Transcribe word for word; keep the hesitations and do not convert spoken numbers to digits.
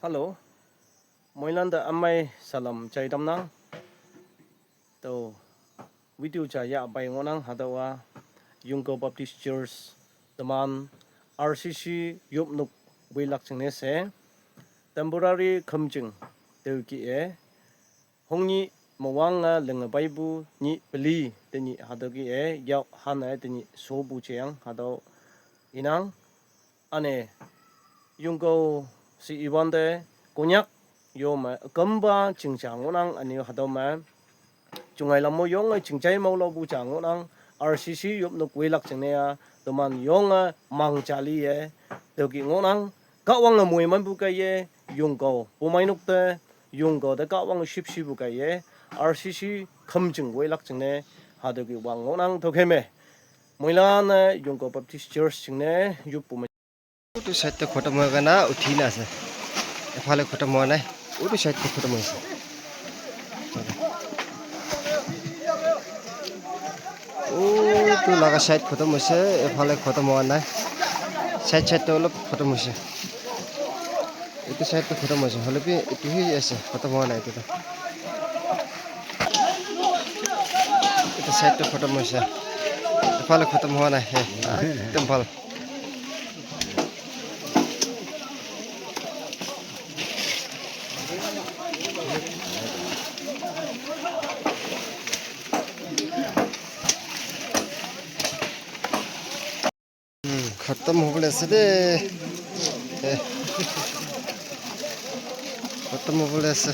Hello. Moilan te amai salam chai tamnang. To video cha ya bai ngonang hatüowa Yungko Baptist Church teman R C C yopnok weilak jingne she temporary khümjing tüoke e hongnyih mewang-e linge peipu nyih peli tenyih hatüoke e yao hane tenyih shopu jeyang hatüo inang. Üne, Yungko she iwante, Konyak yo me ükümpa chingja ngohnang üne hatüo me. Chungai lam mo yonge chingjai mao laopu ja ngohnang, R C C yopnok weilak jingne a, teman yonge mang jali ye, tüoke ngohnang, Kahwange moimanpu kaiye, Yungko, pumeinok te, Yungko te Kahwange shüpshepu kaiye, R C C khümjing weilak jingne, hatüoke wang ngohnang tüokhei me. Moilan-e Yungko Baptist Church jingne yoppu me. Utu side te khotom hoi gana, uthi na ase. Ephale khotom hoa nai. Utu side te khotom hoise. Utu laga side khotom hoise, ephale khotom hoa nai. Side side te olop khotom hoise. Etu side to khotom hoise, hoilebi etu hi ase, khotom hoa nai etu to. Etu side to khotom hoise. Ephale khotom hoa nai, he, ekdom bhal. Hmm, khotom hobole ase de. Eh. Khotom hobole ase.